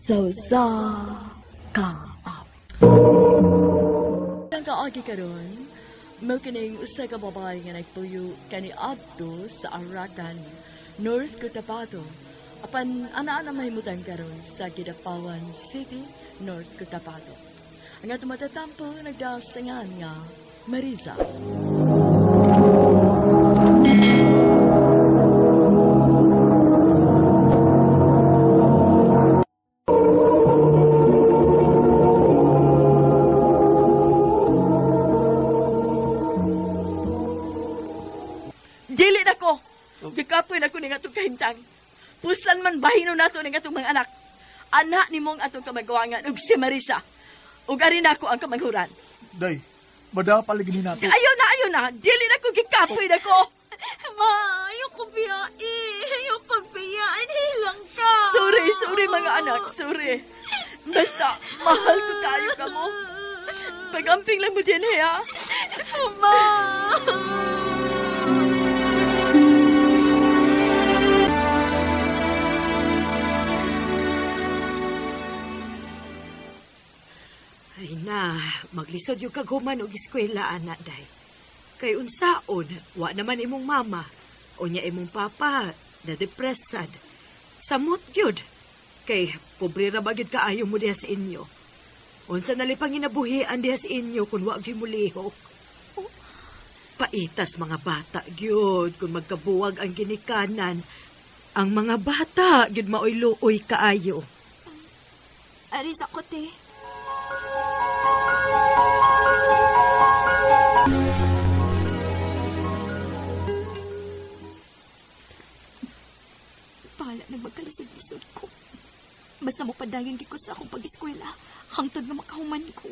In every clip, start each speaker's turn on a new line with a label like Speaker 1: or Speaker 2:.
Speaker 1: Sa usa ka awit. Ang kaagi karon, mao kining usa ka babae nga nagpuyo kaniadto sa Arakan, North Cotabato. Apan ana na mahimutang karon sa Kidapawan City, North Cotabato. Ang atong matatampo nagdasingan nga Marisa. Dili na ko. Gikapoy na ko ning atong kahimtang. Puslan man bahino nato ning atong mga anak. Anak nimong atong kamagawangan ug si Marisa. Ug ari nako ang kamanghuran.
Speaker 2: Day, madapa lagi ni nato.
Speaker 1: Ayaw na, ayaw na. Dili na ko, gikapoy na ko.
Speaker 3: Ma, ayoko biyae. Ayaw pagbiyaan. Hilang ka.
Speaker 1: Sorry, sorry mga anak, sorry. Basta, mahal ko kayo ka mo. Pag-amping lang mo din, ha?
Speaker 3: Ma!
Speaker 4: Ay na, maglisod yung kaghuman og eskwela, anak, day. Kay unsaon, wa naman imong mama. O niya imong papa, na-depressed sad. Samot yun. Kay, pobre ra ba gyud kaayo mo diha sa inyo. Unsa na lipang ginabuhian diha sa inyo kung wa gyud mo lihok. Paitas mga bata gyud kung magkabuwag ang ginikanan. Ang mga bata gyud maoy luoy kaayo.
Speaker 3: Aris ako, te. Bahala na magkalisod-lisod ko. Basta mo padayon gid ko sa akong pag-eskwela hangtod nga makahuman ko.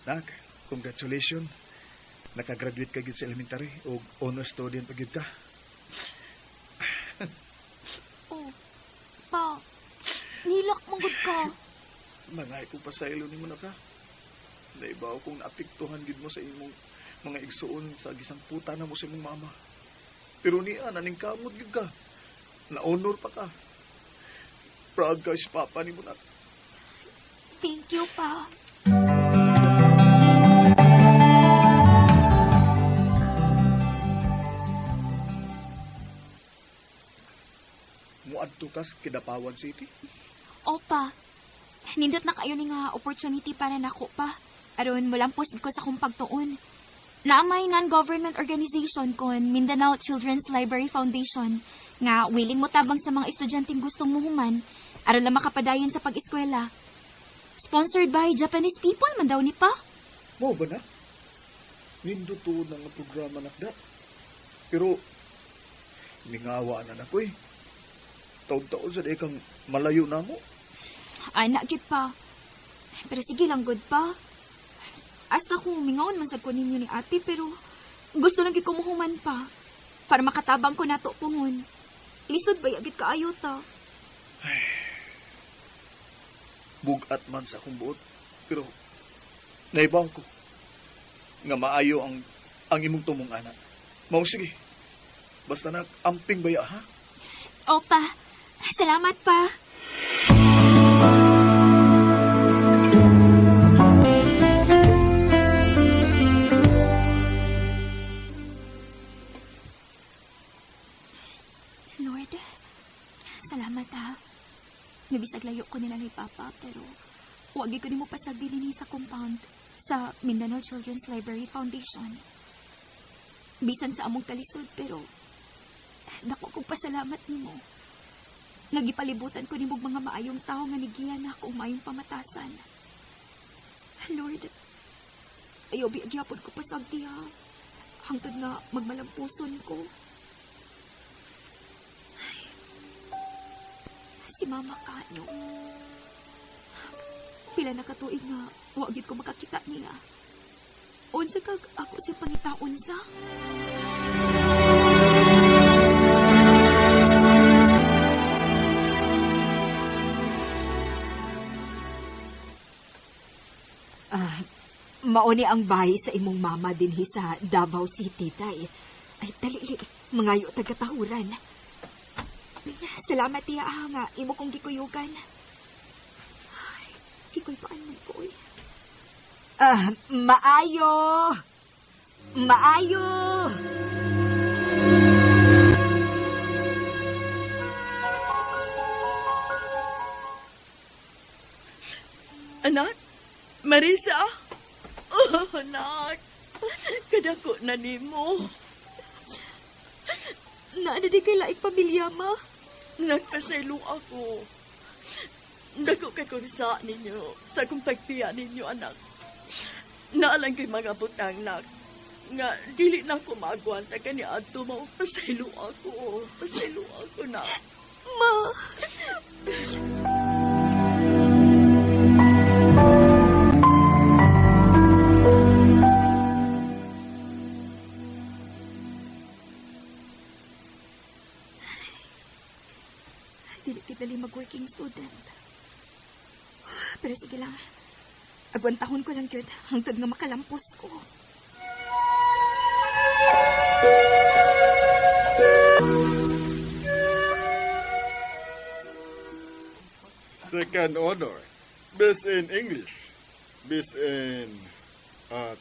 Speaker 2: Nak, congratulations. Nakagraduate ka gyud sa elementary og honor student pa gyud ka.
Speaker 3: Oh, pa, nilak manggod ka.
Speaker 2: Mangay ko pa sa ilo nimo na ka. Naibaw kong naapektuhan gyud mo sa imong mga igsuon sa gisangputa na mo sa imong mama. Pero niya, naningkamot gyud ka. Na-honor pa ka. Proud ka sa papa nimo na.
Speaker 3: Thank you, pa.
Speaker 2: Muadto ka sa Kidapawan City.
Speaker 3: Opa, nindot na kayo ni nga opportunity para nako pa. Aron mulampos ko sa akong pagtuon. Naamay non-government organization kon Mindanao Children's Library Foundation nga willing mo tabang sa mga estudyanteng gustong muhuman aron lang makapadayon sa pag-eskwela. Sponsored by Japanese people man daw ni pa.
Speaker 2: Mo ba na? Nindot tuod na nga programa nakda. Pero, mingawa na nako eh. Taon-taon sa kang malayo na mo.
Speaker 3: Anak gid pa. Pero sige lang good pa. Asta ko mingaon man sad ko ninyo ni ate pero gusto lang gid ko muhuman pa para makatabang ko nato pohon. Lisod ba gid kaayo ta?
Speaker 2: Bugat man sa akong buot. Pero, naibaw ko nga maayo ang imong tumong anak. Mao sige. Basta na amping baya ha.
Speaker 3: Opa, salamat pa. Lord, salamat ha. Nabisag layo ko nila ni Papa pero wagi ko nimo pasagdi dinhi sa compound sa Mindanao Children's Library Foundation. Bisan sa among kalisod pero dako kong pasalamat nimo. Nagipalibutan ko nimog mga maayong tao nga nigiya na ako maayong pamatasan. Lord, ayaw biagyapon ko pasagdi ha. Hangtod nga magmalampuson ko. Ay, si Mama Kano. Pila na katuig nga wa gyud ko makakita niya. Unsa kag ako si pangitaon sa?
Speaker 5: Mauni ang bahay sa imong mama dinhi sa Davao City, tay. Ay, dali, mangayo taga-tahuran.
Speaker 3: Salamat, tiya, nga imo kong gikuyugan. Ay, gikulpaan man ko, uy.
Speaker 5: Maayo! Maayo!
Speaker 1: Anak, Marisa. Oh, anak. Kadako na nimo.
Speaker 3: Naano di kay laing pamilya, ma?
Speaker 1: Nagpasaylo ako. Dako kay kong sa ninyo, sa akong pagpiya ninyo, anak. Naalang kay mga butang, nak. Nga, dili na ako maagwanta kani adto mo. Pasaylo ako. Pasaylo ako, nak.
Speaker 3: Ma! Dili kita dali mag-working student. Pero sige lang. Agwantahon ko lang yun hangtod nga makalampos ko.
Speaker 6: Second honor, best in English, best in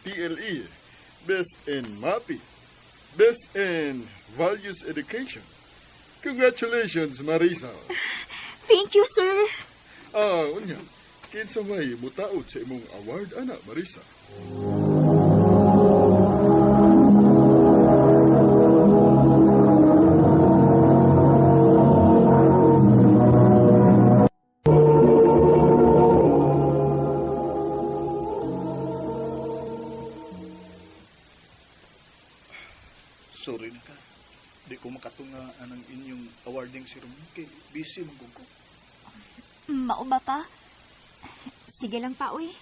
Speaker 6: TLE, best in MAPI, best in Values Education. Congratulations, Marisa.
Speaker 3: Thank you, sir.
Speaker 6: Unya, kinsa may mutaot sa imong award, ana, Marisa?
Speaker 2: Sorry na ka. Di ko makatunga anang inyong awarding ceremony kay busy man ko.
Speaker 3: Mao ba pa? Sige lang pa, uy.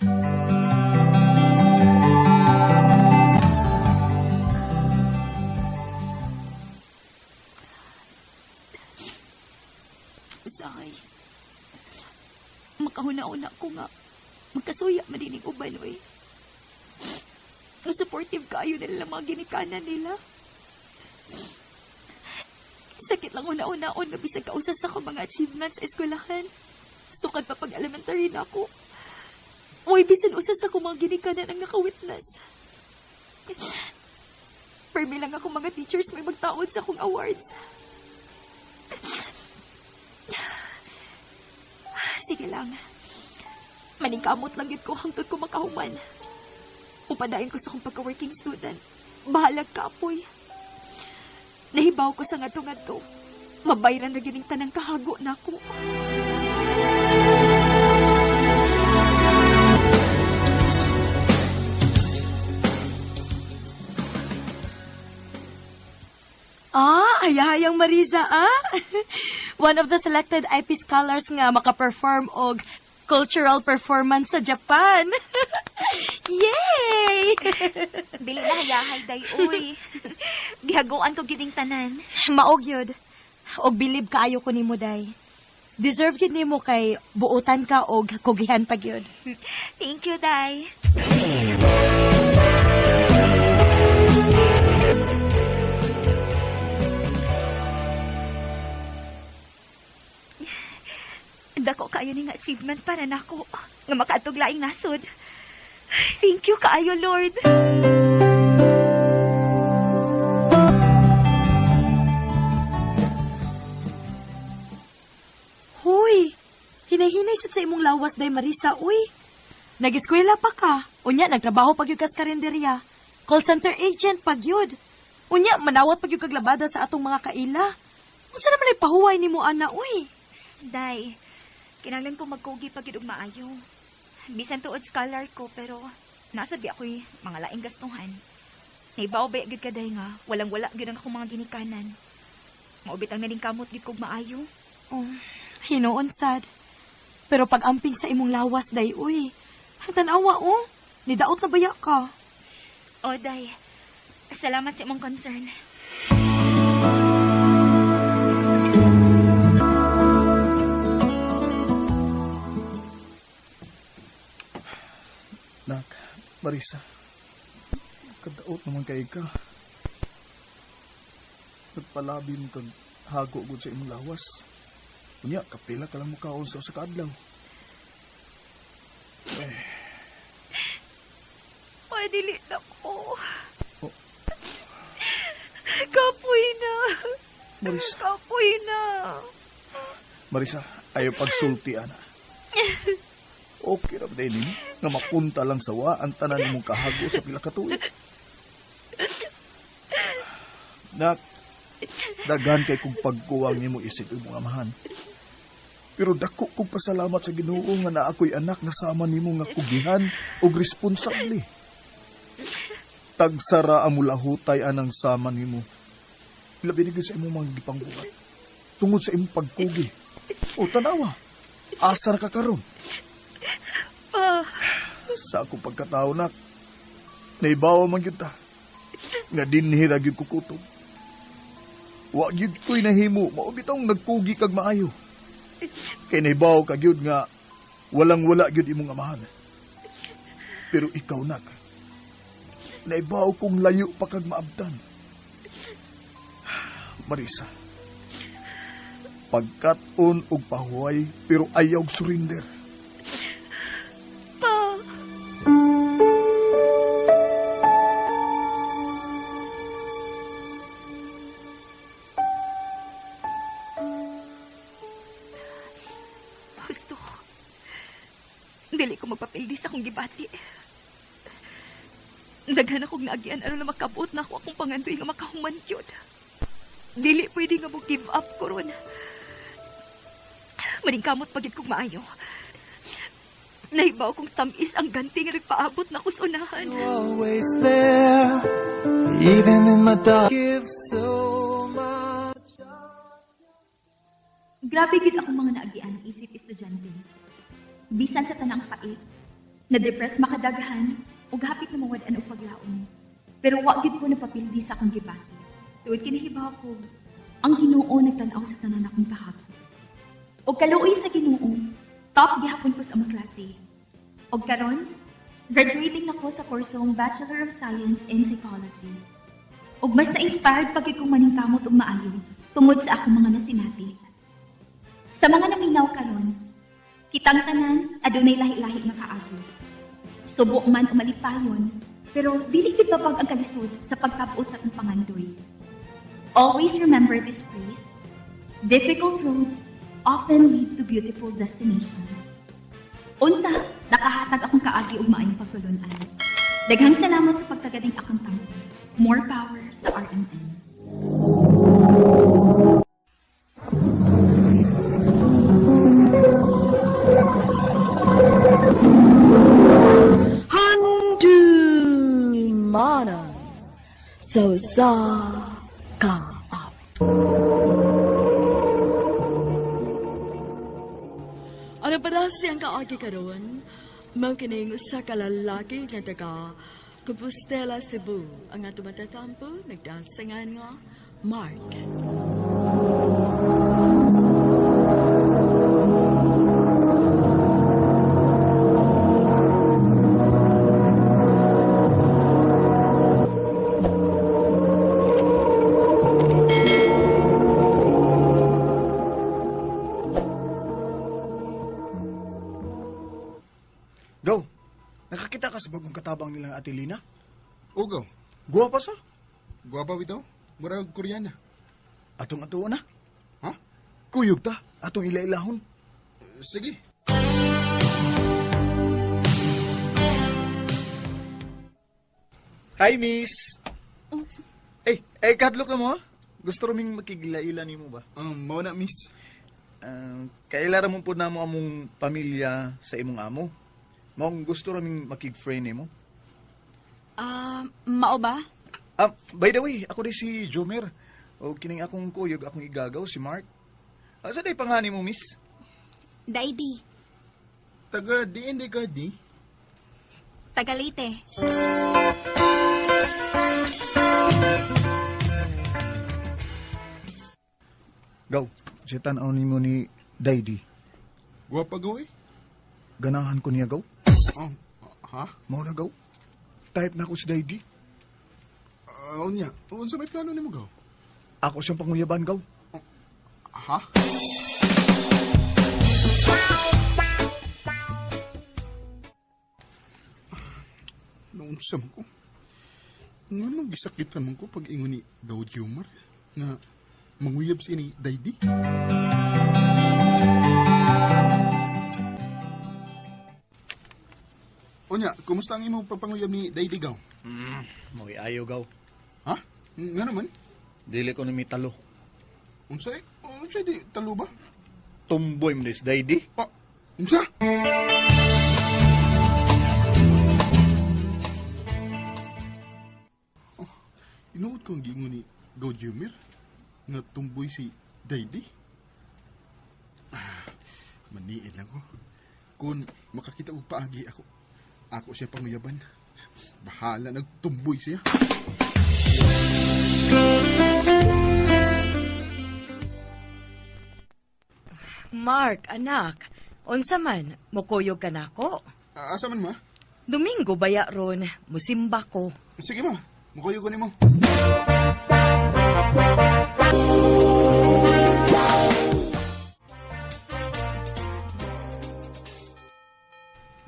Speaker 3: Usahay. Makahuna-una ko nga. Magkasuya madinig uban, uy. Supportive kayo nila mga ginikanan nila. Sakit lang una-unaon nga bisag kausas ako mga achievements sa eskwelahan. Sukad pa pag-elementary na ako. Uy, bisan usas ako mga ginikanan ang naka-witness. Permi lang ako mga teachers may magtaod sa akong awards. Sige lang. Maningkamot lang yun ko hangtod ko makahuman. Upadayon ko sa akong pagka-working student. Bahalag ka, apoy. Nahibaw ko sa ngadto-ngadto. Mabayran na gining tanang kahago na ako.
Speaker 4: Ayahayang Marisa, ah! One of the selected IP scholars nga makaperform og cultural performance sa Japan. Yay!
Speaker 3: Dili na hayahay, day, uy. Gihaguan ko gining tanan.
Speaker 4: Maog yun. Og bilib kaayo ko nimo, day. Deserve yun nimo kay buotan ka og kugihan pag yun.
Speaker 3: Thank you, day. Dako kayo ning achievement para nako nga makaadtog laing nasod. Thank you kaayo, Lord.
Speaker 4: Hoy, hinahinay sad sa imong lawas day Marisa, uy. Nag-eskwela pa ka. Unya nagtrabaho pag yun kas karinderya. Call center agent pag yun. Unya manawat pag yun kag labada sa atong mga kaila. Unsa naman ay pahuway nimo ana, uy?
Speaker 3: Day, kinahanglan ko magkugi pag yun og maayo. Bisan tuod scholar ko pero nasa bi ako'y mga laing gastuhan. Naibaw ba gyud ka day nga walang-wala gyud ang akong mga ginikanan. Maubit ang naningkamot gyud kog maayo.
Speaker 4: Oh, hinuon sad. Pero pag amping sa imong lawas day, uy. Ang tan-awa, oh. Nidaot na baya ka.
Speaker 3: Oh, day. Salamat sa imong concern.
Speaker 2: Nak, Marisa, kadaot naman kay ka. Nagpalabin kag hago gud sa imong lawas. Unya, kapila ka lang mukaon sa usa ka adlaw.
Speaker 3: Padili na ko.
Speaker 2: Oh.
Speaker 3: Kapoy na.
Speaker 2: Marisa.
Speaker 3: Kapoy na.
Speaker 2: Marisa, ayaw pagsulti, ana. Okay ra ba din nimo nga mapunta lang sa wa ang tanan nimong kahago sa pila ka tuig. Nak, daghan kay kong pagkuwang nimo isip imong amahan. Pero dako kong pasalamat sa Ginoo nga naa ako'y anak na sama nimo nga kugihan ug responsable. Tagsara ang mulahutay anang sama nimo. Labi na gyud sa imong mga gipangbuhat. Tungod sa imong pagkugi. O tanawa, asa ra ka karon?
Speaker 3: Pa,
Speaker 2: Sa akong pagkatao nak, naibawa man gyud ta. Nga dinhi ra gyud kukutob. Wa gyud ko'y nahimo, mao bitong nagkugi kag maayo. Kay naibaw ka gyud nga walang wala gyud imong amahan. Pero ikaw nak, naibaw kong layo pa kag maabtan. Marisa, pagkat-on og pahuway pero ayaw og surrender.
Speaker 3: pa. Gusto ko. Dili ko magpapildi sa akong gibati. Daghan akong naagian aron na makabot na ako akong pangandoy nga makahuman gyud. Dili pwede nga mo give up ko ron. Maningkamot pagid kong maayo. Naibaw kong tamis ang ganti nga nagpaabot na ko sa unahan.
Speaker 7: Always there, even in my dark. Give so much.
Speaker 3: Grabe gid akong mga naagian isip estudyante. Bisan sa tanang pait, na-depress makadaghan, ug hapit na mawad-an og paglaom. Pero wa gid ko napapildi sa akong gibati. Tuod kinahibaw ko, ang Ginoo nagtan-aw sa tanan akong kahapon. Og kaluoy sa Ginoo, top gihapon ko sa among klase. Og karon, graduating na ko sa kursong Bachelor of Science in Psychology. Og mas na-inspired pag kong maningkamot og maayo tungod sa akong mga nasinati. Sa mga naminaw karon, kitang tanan adunay lahi-lahi nga kaagi. Subo man o malipayon, pero dili gid babag ang kalisod sa pagkabot sa atong pangandoy. Always remember this phrase, difficult roads often lead to beautiful destinations. Unta, nakahatag akong kaagi ug maayong pagtulun-an. Daghang salamat sa pagtagading akong tangko. More power sa RMN.
Speaker 1: Handumanan sa usa ka awit. Ano pa daw siyang kaagi karon? Mao kining usa ka lalaki nga taga Compostela, Cebu. Ang ato matatampo nagdasangan nga Mark.
Speaker 2: Go. Nakakita ka sa bagong katabang nilang Ate Lina?
Speaker 6: Ugaw,
Speaker 2: Guwapa sa?
Speaker 6: guwapa bitaw. Murag Koreana.
Speaker 2: Atong atuon na.
Speaker 6: Ha?
Speaker 2: Kuyog ta. Atong ila-ilahon.
Speaker 6: Sige.
Speaker 2: Hi, miss. Eh, kadlok na mo ha? Gusto raming makiglaila nimo ba?
Speaker 6: Mao na miss.
Speaker 2: Kaila ra mo po na mo among pamilya sa imong amo. Maong gusto raming makig-friend nimo.
Speaker 3: Mao ba?
Speaker 2: Ah, by the way, ako din si Jomer. O kining akong kuyog, akong igagaw, si Mark. Asa day pangani mo, miss?
Speaker 3: Daidi,
Speaker 6: Taga diin di ka di.
Speaker 3: Tagalite.
Speaker 2: Gaw, siya tan-aw nimo ni Daidi.
Speaker 6: Guwapa gaw eh.
Speaker 2: Ganahan ko niya, gaw.
Speaker 6: Oh, Ha?
Speaker 2: Mao na gaw. Type na ako si Daydi.
Speaker 6: Unya, unsa may plano nimo gaw?
Speaker 2: Ako siyang panguyaban gaw.
Speaker 6: Ha? Naunsa man ko? Ngano gisakitan man ko pag ingon ni Gaw Jomar nga manguyab si ni Daydi? Unya, kumusta ang imong pagpanguyab ni Daydi Gaw?
Speaker 2: Mo'y ayo gaw.
Speaker 6: Ha? Nga naman?
Speaker 2: Dili ko namitalo.
Speaker 6: Unsay? Unsay di talo ba?
Speaker 2: Tumboy mo ni si Daydi.
Speaker 6: Ah, unsa? Oh, inuot ko ang giingon ni Go Jumir nga tumboy si Daydi. Ah, maniid lang ko. Kung makakita og paagi ako, ako siya panguyaban. Bahala nagtumboy siya.
Speaker 4: Mark, anak, unsa man, mukuyog ka nako.
Speaker 6: Ah, asa man ma?
Speaker 4: Domingo baya ron, musimba ko.
Speaker 6: Sige ma, mukuyo ko nimo.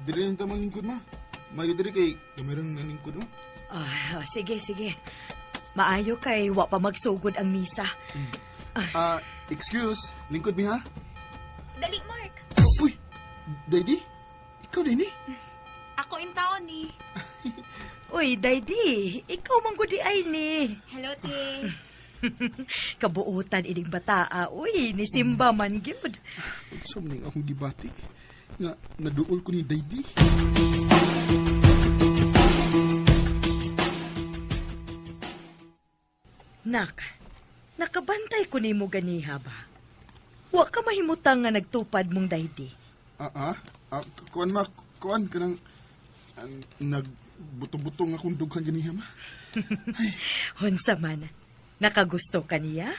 Speaker 6: Diri lang tamang lingkod ma. Mayo diri kay kamerang nalingkod oh.
Speaker 4: Ah, sige, sige. Maayo kay wa pa magsugod ang misa.
Speaker 6: Ah, excuse, lingkod mi ha?
Speaker 3: Dali, Mark.
Speaker 6: Oh, uy, Daddy, ikaw din eh.
Speaker 3: Ako in taon ni.
Speaker 4: Uy, Daydi, ikaw man gud di ay ni.
Speaker 3: Hello, te.
Speaker 4: Kabuutan ining bataa. Uy, ni Simba man gyud.
Speaker 6: Unsa man ning akong gibati nga naduol ko ni Daddy.
Speaker 4: Nak, nakabantay ko nimo ganiha ba? Wa ka mahimutang nga nagtupad mong Daydi.
Speaker 6: Ah, ah, ah, kuan ma, kuan kanang ah, nagbuto-buto nga akong dughan ganiha ma.
Speaker 4: Unsa man, nakagusto ka niya?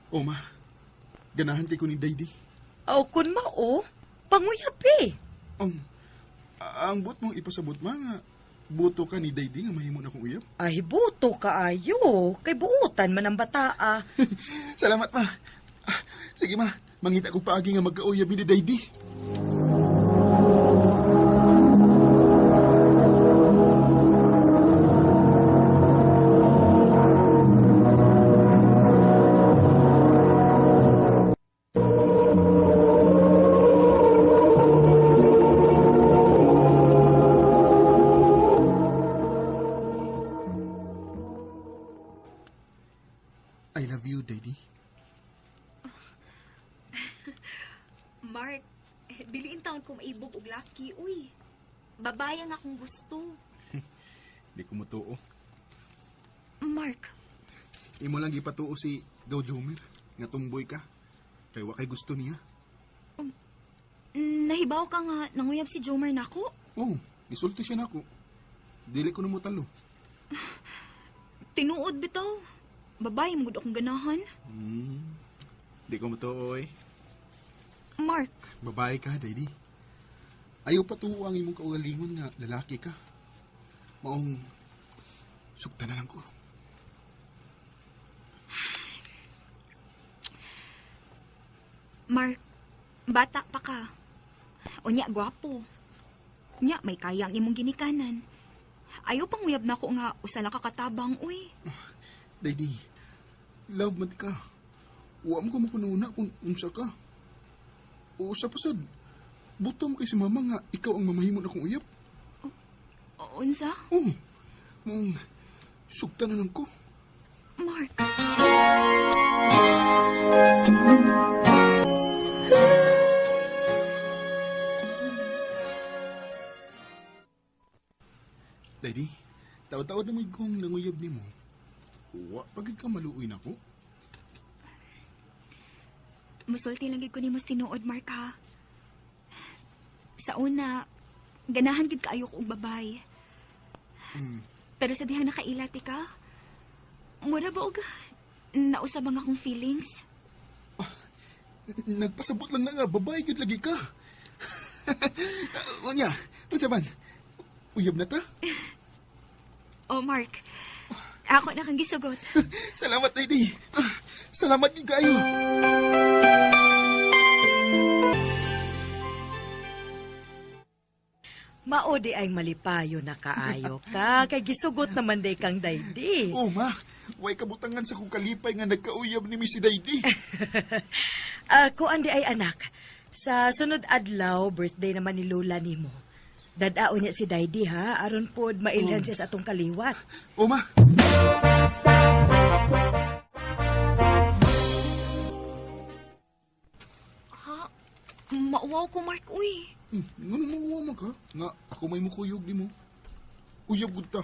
Speaker 6: O ma, ganahan kay ko ni Daydi.
Speaker 4: Aw kun mao, panguyab eh.
Speaker 6: Ang buot mong ipasabot ma nga buto ka ni Daydi nga mahimo na akong uyab.
Speaker 4: Ay, buto kaayo. Kay buutan man ang bataa.
Speaker 6: Salamat ma. Ah, sige ma, mangita kong paagi nga magkauyab ni Daydi. I love you, Daddy.
Speaker 3: Mark, dili in taon ko maibog og laki, uy. Babae ang akong gusto.
Speaker 6: Di ko mutuo.
Speaker 3: Mark,
Speaker 6: Imo lang gipatuo si Gaw Jomer nga tumboy ka. Kay wa kay gusto niya.
Speaker 3: nahibaw ka nga nanguyab si Jomer nako.
Speaker 6: Oh, gisulti siya nako. Dili ko na mutalo.
Speaker 3: Tinuod bitaw. Babae mo gud akong ganahan.
Speaker 6: Di ko mutuo oy.
Speaker 3: Mark,
Speaker 6: Babae ka, Daddy. Ayaw patuo ang imong kaugalingon nga lalaki ka. Maong sugta na lang ko.
Speaker 3: Mark, bata pa ka. Unya, gwapo. Unya, may kaya ang imong ginikanan. Ayaw pang uyab nako nga usa lang ka katabang, uy.
Speaker 6: Daddy, love man ka. Wa mo ko makununa kung unsa ka. O sa pasad, buto mo kay si mama nga ikaw ang mamahimo na kong uyab.
Speaker 3: Unsa?
Speaker 6: Oh, maong sugta na lang ko.
Speaker 3: Mark.
Speaker 6: Daddy, taod-taod naman kong nanguyab nimo. Wa pagid ka maluoy nako.
Speaker 3: Musulti lang gid ko nimo sa tinuod, Mark, ha. Sa una, ganahan gid kaayo ko og babae. Pero sa dihang nakailati ka, mura ba og nausab ang akong feelings?
Speaker 6: Nagpasabot lang na nga, babae gid lagi ka. Unya, Unsa man? Uyab na ta?
Speaker 3: Oh, Mark. Ako na kang gisugot.
Speaker 6: Salamat, Daydi. Salamat gyud kaayo.
Speaker 4: Mao di ay malipayo na kaayo ka. Kay gisugot naman day kang Daydi.
Speaker 6: Oh, ma. Way kabutangan sa kong kalipay nga nagkauyab ni Miss Daydi.
Speaker 4: Kuan di ay anak. Sa sunod adlaw, birthday naman ni Lola nimo. Dad-aon niya si Daydi ha, aron pod mailhan siya sa atong kaliwat.
Speaker 6: Oh, ma.
Speaker 3: Ha? Mauwaw ko, Mark, uy.
Speaker 6: Ngano mo man ka? Nga, ako may mukuyog ni mo. Uyab gud ta.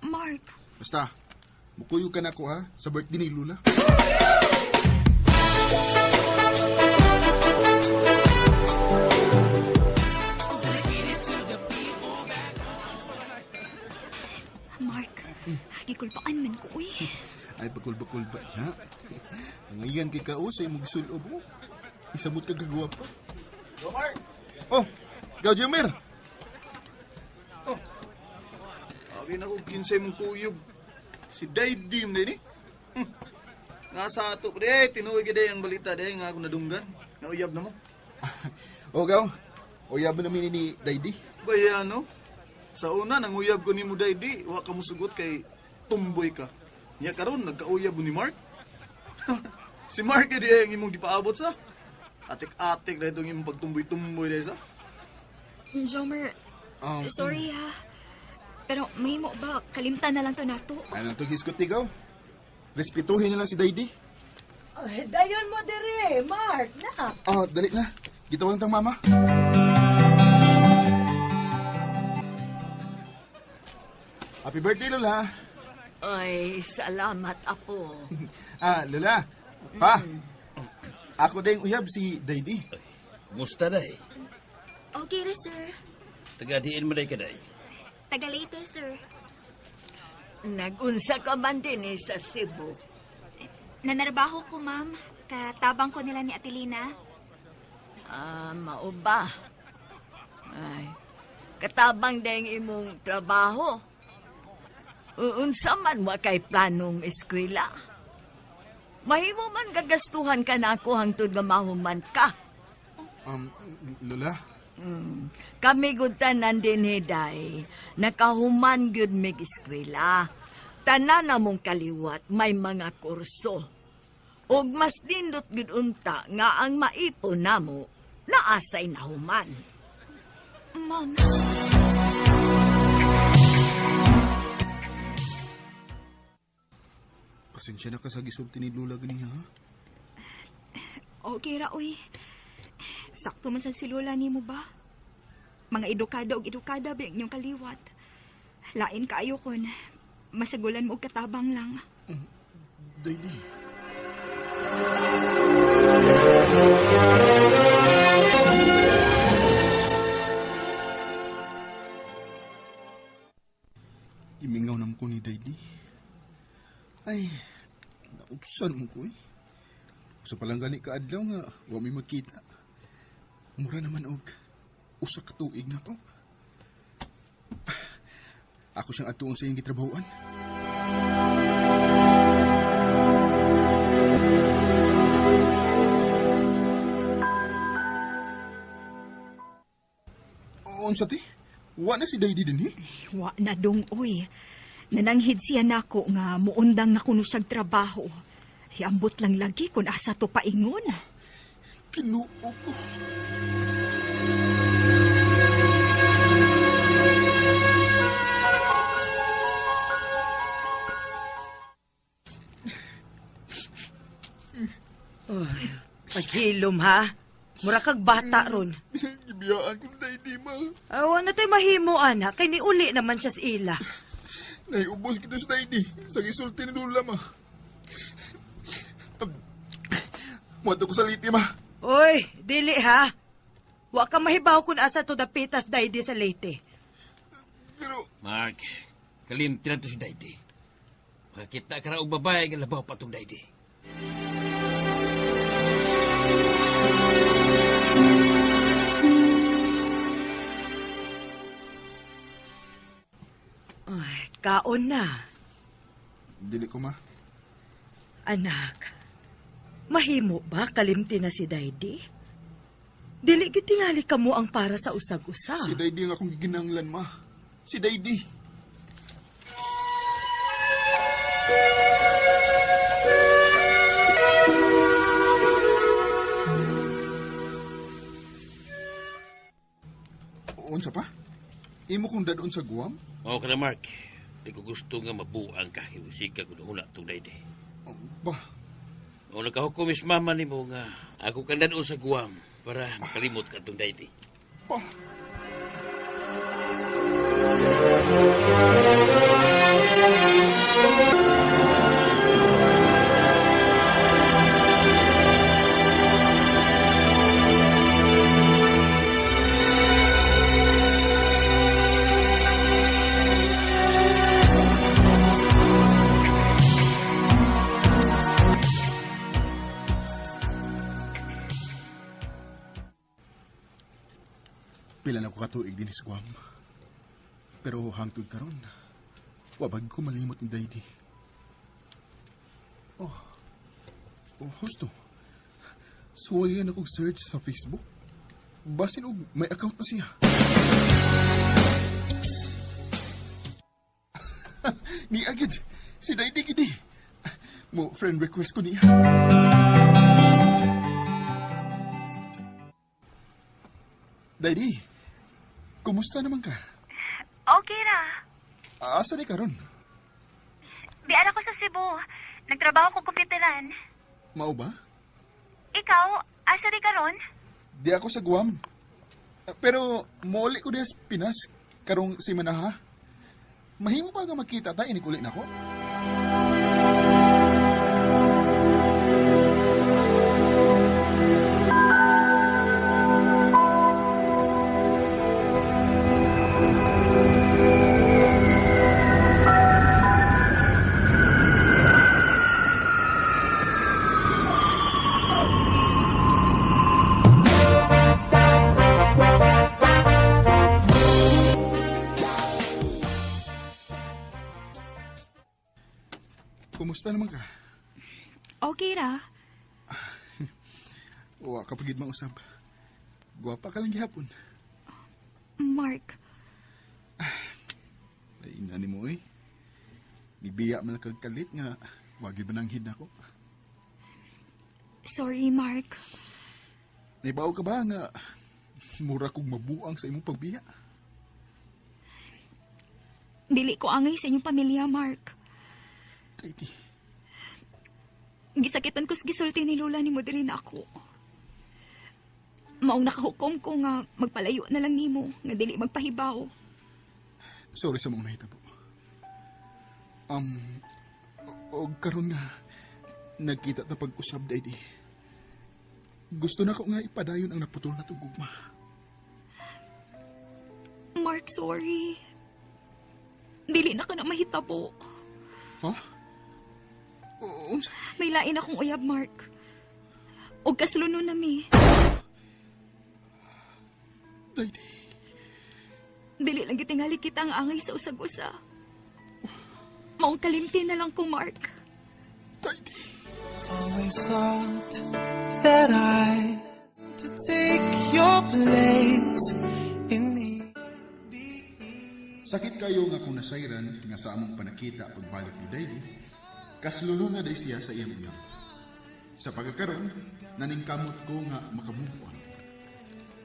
Speaker 3: Mark,
Speaker 6: Basta, mukuyog ka na ako ha, sa birthday ni Lula.
Speaker 3: Mark, gikulpaan man ko, uy.
Speaker 6: Ay, pagkulba-kulba na. Ngayon kay kao sa imong gisulob mo. Isamot ka gagawa pa.
Speaker 2: Go, Mark!
Speaker 6: Oh, Gaw Jomir!
Speaker 2: Oh. Abi na kong kinsay mong kuyog. Si Daydi mo din eh. Nga sa ato, pre, tinuod ka ang balita day nga ako nadunggan. Nauyab na mo.
Speaker 6: Oh, Gaw. Uyab na namin ni Daydi.
Speaker 2: Baya, no? Sa una, nanguyab ko ni mo Daydi, wa ka musugot kay tumboy ka. Nya karon nagkauyab mo ni Mark. Si Mark di ang imong gipaabot sa. Atik-atik na itong imong pagtumboy-tumboy day sa.
Speaker 3: Jomer, sorry ha. Pero may mo ba, kalimtan na lang to nato.
Speaker 6: Ano itong hiskot ni Gaw? Respetuhin na lang si Daydi.
Speaker 4: Ay, dayon mo dire, Mark, na.
Speaker 6: Ah, dali na. Gitaw lang tang mama. Happy birthday, Lola.
Speaker 1: Ay, salamat, apo.
Speaker 6: Ah, Lola. Pa. Ako na yung uyab si Daydi.
Speaker 8: Kumusta day?
Speaker 3: Okay ra, sir.
Speaker 8: Taga diin mo day ka day?
Speaker 3: Taga Leyte, sir.
Speaker 1: Nagunsa ka man din eh, sa Cebu.
Speaker 3: Nanarbaho ko, ma'am. Katabang ko nila ni Atelina.
Speaker 1: Ah, mao ba? Ay, katabang dayang imong trabaho. Unsa man wa kay planong eskwela. Mahimo man gagastuhan ka na ako hangtod nga mahuman ka.
Speaker 6: Lola.
Speaker 1: Kami gud tanan din day, nakahuman gyud mig eskwela. Tanan namong kaliwat may mga kurso. Og mas nindot gyud unta nga ang maipon namo naasay nahuman.
Speaker 3: Ma'am.
Speaker 6: Pasensya na ka sa gisulti ni Lola ganiha, ha?
Speaker 3: Okay ra, uy. Sakto man sa si Lola nimo ba? Mga edukada og edukada ba ang inyong kaliwat. Lain kaayo kon masagulan mo og katabang lang.
Speaker 6: Daydi. Imingaw nam ko ni Daydi. Ay, naupsan mo ko eh. Sa palang gani ka adlaw nga, wa mi magkita. Mura naman og usa ka tuig na to. Ako siyang atuon sa iyang gitrabahoan. Unsa ti? Wa na si Daydi dinhi?
Speaker 3: Wa na dong, uy. Nananghid siya nako nga muundang na kuno siyag trabaho. Hiambot lang lagi kung asa to paingon.
Speaker 6: Kinuo ko.
Speaker 4: Oh, paghilom ha. Mura kag bata ron.
Speaker 6: Gibiyaan kong Daydi, ma.
Speaker 4: Awa na tayo mahimo, anak. Kay niuli naman siya sa ila.
Speaker 6: Naiubos kita sa Daydi. Sa gisulti ni Lola, ma. Muadto ko sa liti, ma.
Speaker 4: Oy, dili ha. Wa ka mahibaw kung asa to dapitas Daydi sa Leyte.
Speaker 6: Pero,
Speaker 8: Mark, kalimti na to si Daydi. Makita ka na og babae nga labaw pa tong Daydi.
Speaker 4: Kaon na.
Speaker 6: Dili ko, ma.
Speaker 4: Anak, mahimo ba kalimti na si Daydi? Dili gyud tingali kamo ang para sa usag-usa.
Speaker 6: Si Daydi ang akong giginanglan, ma. Si Daydi. Unsa pa? Imo kong dadon sa Guam?
Speaker 8: Mao ka na, Mark. Di ko gusto nga mabuang ka. Hiwisig ka kung huna itong Daydi.
Speaker 6: Oh, Ba,
Speaker 8: O nakahukom is mama nimo nga ako kang dadon sa Guam para makalimot ka itong Daydi.
Speaker 6: ba. Pila na ko katuig din sa Guam. Pero hangtod karon, wabag ko malimot ni Daydi. Oh, oh husto. Suwayan akong search sa Facebook. Basin og may account na siya. Ni agad, si Daydi gidi. Mo friend request ko niya. Daydi, kumusta naman ka?
Speaker 3: Okay ra.
Speaker 6: Asa ni karon?
Speaker 3: Diyan ako sa Cebu. Nagtrabaho ko komputeran.
Speaker 6: Mao ba?
Speaker 3: Ikaw, asa di karon?
Speaker 6: Di ako sa Guam. Pero mouli ko diya sa Pinas karong simana ha. Mahimo pa nga magkita ta inig uli nako. Kumusta naman ka?
Speaker 3: Okay ra.
Speaker 6: Wa ka pagid mausab. Gwapa ka lang gihapon.
Speaker 3: Mark,
Speaker 6: Ay ina nimo eh. Nibiya man lang kag kalit nga wa gyud mananghid nako.
Speaker 3: sorry Mark.
Speaker 6: Naibaw ka ba nga mura kog mabuang sa imong pagbiya?
Speaker 3: Dili ko angay sa inyong pamilya, Mark.
Speaker 6: Daydi,
Speaker 3: Gisakitan ko sa gisulti ni Lola ni mo diri na ako. Maong nakahukom ko nga magpalayo na lang nimo nga dili magpahibaw.
Speaker 6: sorry sa mga nahitabo. Um, og karon nga nagkita ta pag-usab Daydi. Gusto na ko nga ipadayon ang naputol na gugma.
Speaker 3: Mark, sorry. Dili na ka na mahitabo.
Speaker 6: Ha? Unsa?
Speaker 3: May lain akong uyab, Mark. Og kasluno na mi.
Speaker 6: Daydi.
Speaker 3: Dili lang gitingali kita ang angay sa usag-usa. Maong kalimti na lang ko, Mark.
Speaker 6: Daydi.
Speaker 7: Always thought that I to take your place in the
Speaker 6: Sakit kayo nga kung nasayran nga sa among panakita pagbalik ni Daydi, kaslulo na day siya sa iyang uyab. Sa pagkakaroon, naningkamot ko nga makamove on.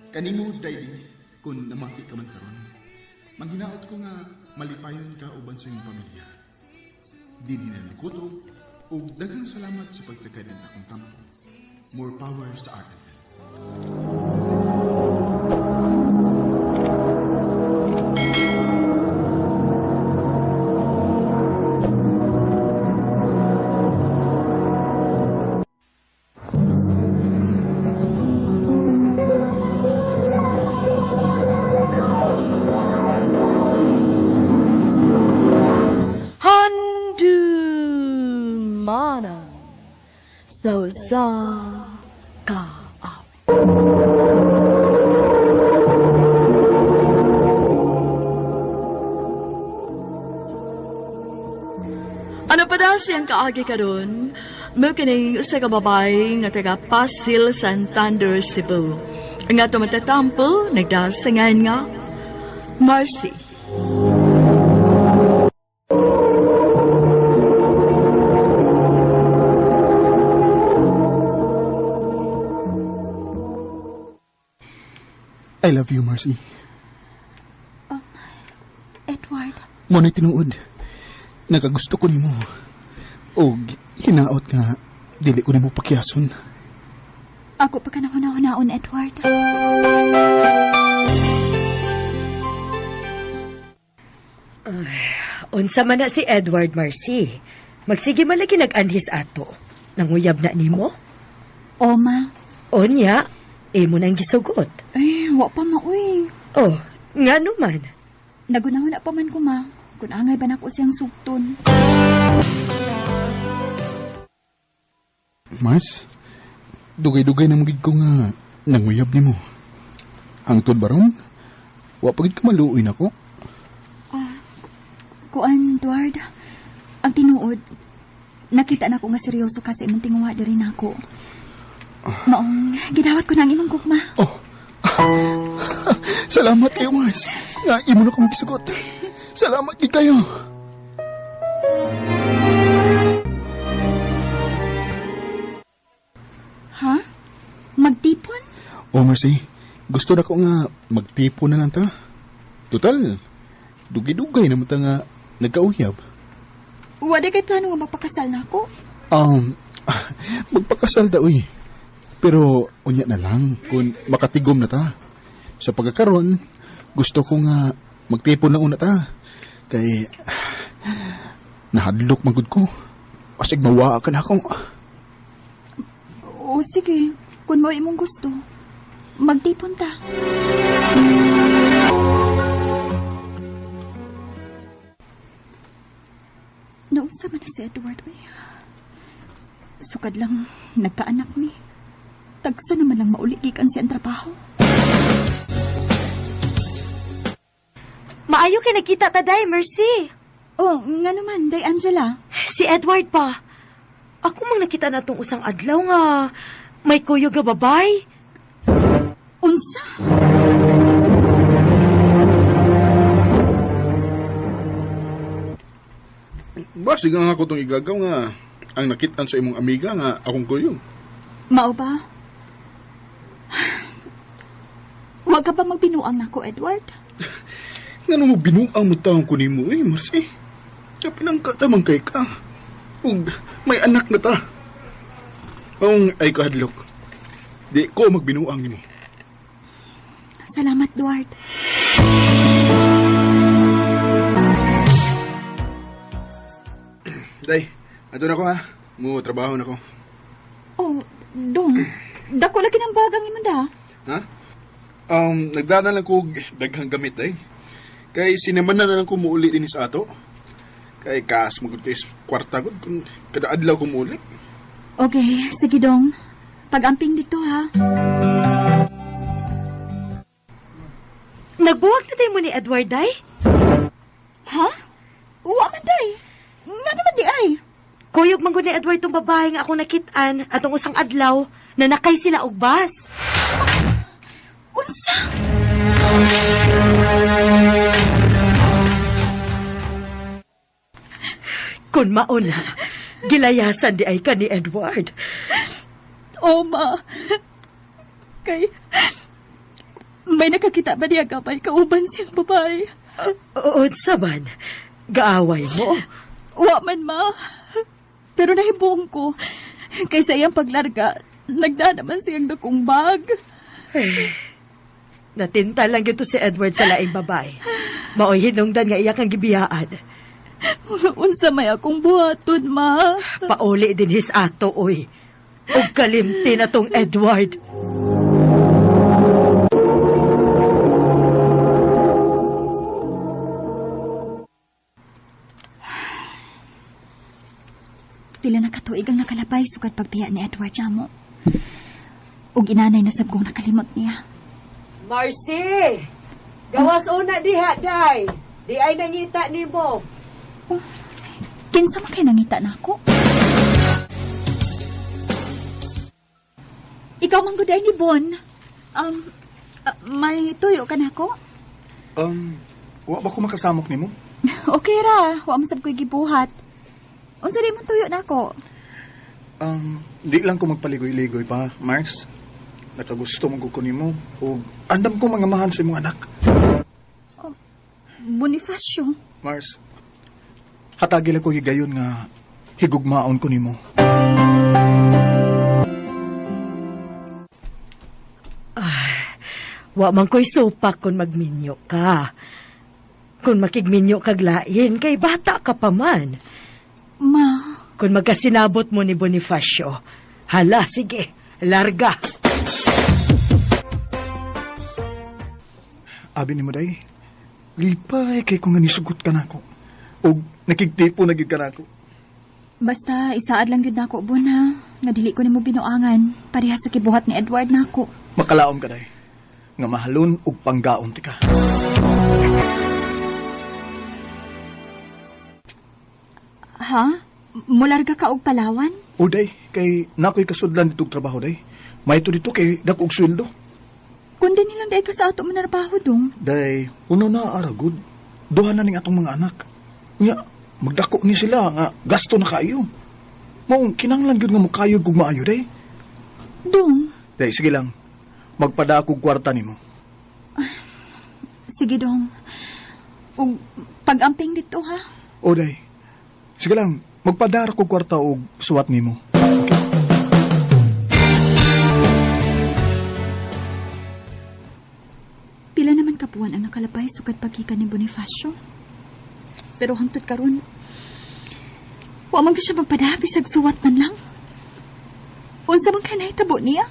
Speaker 6: Kanimo, Daydi, kung namati ka man karon, manghinaot ko nga malipayon ka uban sa iyong pamilya. Dinhi na nagkutob, ug daghang salamat sa pagtagad ng akong tampo. More power sa RMN.
Speaker 1: Handumanan sa usa ka awit. Ang siyang kaagi karon, mao kining usa ka babae nga taga Pasil, Santander, Cebu. Ang ato matatampo, nagdasangan nga Marcy.
Speaker 6: I love you, Marcy.
Speaker 3: Edward,
Speaker 6: Mo na tinuod. Nakagusto ko nimo. Og hinaot nga dili ko nimo pakiyason.
Speaker 3: ako pa ka nang hunahunaon, Edward.
Speaker 4: Unsa man na si Edward, Marcy. Magsige man lagi nag-anhis ato. Nanguyab na nimo?
Speaker 3: O, ma.
Speaker 4: Onya, imo nang gisugot.
Speaker 3: Eh, wa pa ma, uy.
Speaker 4: Oh, nga naman.
Speaker 3: Nagunahon na pa man ko, ma. Kung angay ba nako siyang sugton.
Speaker 6: Mars, dugay-dugay na magid ko nga nanguyab nimo. Hangtod baron, wa pa gid ka maluoy nako.
Speaker 3: Kuan, Edward, ang tinuod, nakita na ko nga seryoso ka sa imong tinguha diri nako. Maong gidawat ko na ang imong gugma.
Speaker 6: Oh. Salamat kayo, Mars. Nga imo na kong gisugot. Salamat gid kayo.
Speaker 3: Ha? Magtipon?
Speaker 6: Oh, Marcy, gusto na ko nga magtipo na lang ta. Total, dugay-dugay naman ta nga nagkauyab.
Speaker 3: Wala kay plano nga magpakasal na ako.
Speaker 6: Um, magpakasal daw eh. Pero unya na lang kung makatigom na ta. Sa pagkakaroon, gusto ko nga magtipon na una ta. Kay nahadlok magud ko. Asig mawaa ka na ako.
Speaker 3: O sige, kung mo imong gusto, magtipon ta. Nausa man na si Edward, uy. Sukad lang, nagkaanak ni. Tagsa naman lang mauli gikan siyang trabaho.
Speaker 4: Maayo kay nakita ta day, Mercy.
Speaker 3: Oh, nga naman, Day Angela.
Speaker 4: Si Edward pa. Ako mang nakita na tong usang adlaw nga may kuyog nga babay.
Speaker 3: Unsa?
Speaker 6: Basig nga ako tong igagaw nga ang nakitaan sa imong amiga nga akong kuyog.
Speaker 3: Mao ba? Huwag ka ba magbinuang nako, Edward?
Speaker 6: Nga mo binuang mo taong ko nimo eh, Marcy. Kapinang ka tamang kay ka. Ug may anak na ta. Ang ay kahadlok. Di ko magbinuang nimo.
Speaker 3: Salamat, Duarte.
Speaker 6: Day, ato na ko ha. Mo trabaho na ko.
Speaker 3: Oh, dong. Dako lagi ng bagang imong da.
Speaker 6: Ha? Nagdana lang ko og daghang gamit day. Kay sinaman na lang ko muuli din sa ato. Kay kaas magud kay kwarta gud kung kada adlaw ko muuli.
Speaker 3: Okay, sige dong. Pag-amping dito ha.
Speaker 4: Nagbuwag na day mo ni Edward day?
Speaker 3: Ha? Wa man day. Nga naman di ay.
Speaker 4: Kuyog man gud ni Edward tong babae nga ako nakitaan atong usang adlaw na nakay sila og bus.
Speaker 3: Unsa?
Speaker 4: Kun mauna, gilayasan di ay ka ni Edward.
Speaker 3: Oh, ma. Kay may nakakita ba niya gamay kauban siyang babae?
Speaker 4: Unsa man, gaaway mo.
Speaker 3: Wa man ma. Pero nahibuong ko. Kaysa iyang paglarga, nagda naman siyang dakong bag.
Speaker 4: Natinta lang gyud to si Edward sa laing babae. Maoy hinungdan nga iya kang gibiyaan.
Speaker 3: Unsa may akong buhaton, ma.
Speaker 4: Pauli din his ato, oy. Og kalimti na tong Edward.
Speaker 3: Pila na katuig ang nakalabay sukad pagbiya ni Edward Jamo. Ug inanay na sab kong nakalimot niya.
Speaker 4: Marcy! Gawas una diha, day. Di ay nangita nimo.
Speaker 3: Kinsa man kay nangita nako? Ikaw man gud ay ni Bon. May tuyo ka nako?
Speaker 2: Wa ba ko makasamok nimo?
Speaker 3: Okay ra, wa man sab ko'y gibuhat. Unsa di mo tuyo nako?
Speaker 2: Di lang ko magpaligoy-ligoy pa, Mars. Nakagusto mo ko nimo ug andam ko mangamahan sa imong anak.
Speaker 3: Bonifacio.
Speaker 2: Mars, hatagi lang ko higayon nga higugmaon ko nimo.
Speaker 4: Wa man ko'y supak kung magminyo ka. Kung makigminyo kag lain, kay bata ka pa man.
Speaker 3: Ma,
Speaker 4: Kung magkasinabot mo ni Bonifacio, hala, sige, larga.
Speaker 2: Abi nimo day, lipay kay ko nga nisugot ka nako. Ug nakigtipo na gid ka nako.
Speaker 3: Basta isaad lang gyud nako Bon ha. Nga dili ko nimo binuangan. Pareha sa kibuhat ni Edward nako.
Speaker 2: Makalaom ka day, nga mahalon ug panggaon ti ka.
Speaker 3: Ha? Mularga ka og Palawan?
Speaker 2: O day, kay nakoy kasudlan ditong trabaho day. May ito dito kay dako og sweldo.
Speaker 3: Kundi nilang dahil ka sa ato manarbaho dong.
Speaker 2: Day, uno na aragod. Duha na ning atong mga anak. Nya, magdako ni sila nga gasto na kaayo. Maong kinahanglan gyud nga mokayod kog maayo day.
Speaker 3: Dong,
Speaker 2: Day, sige lang. Magpada akong kwarta nimo.
Speaker 3: sige dong. Og pag-amping dito ha.
Speaker 2: O day. Sige lang, magpadara kog kwarta og suwat nimo. Okay.
Speaker 3: Pila naman kapuan ang nakalabay sukad pagkika ni Bonifacio. Pero hangtod karon, wa man gyud siya magpada bisag suwat man lang. Unsa man kay nahitabo niya?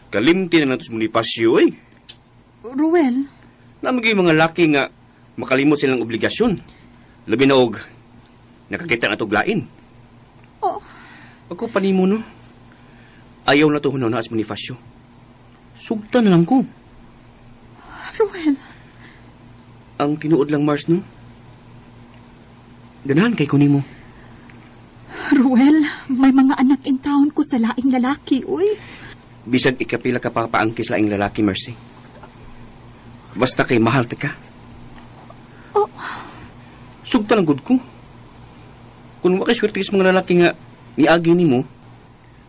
Speaker 9: Kalimti na nato sa Bonifacio, eh.
Speaker 3: Ruel,
Speaker 9: Namagay mga laki nga makalimot silang obligasyon. Labi na og nakakita na tog lain.
Speaker 3: Oh.
Speaker 9: Ako panimo no. Ayaw na to hunaw na as Bonifacio. Sugtan na lang ko.
Speaker 3: Ruel,
Speaker 9: Ang tinuod lang Mars no. Ganahan kay kunimo.
Speaker 3: Ruel, may mga anak in town ko sa laing lalaki, uy.
Speaker 9: Bisag ikapila ka pa paangkis laing lalaki, Mercy. Basta kay mahal ta ka.
Speaker 3: Oh.
Speaker 9: Sugtan ang good ko. Kung wa kay swerte sa mga lalaki nga niagi nimo,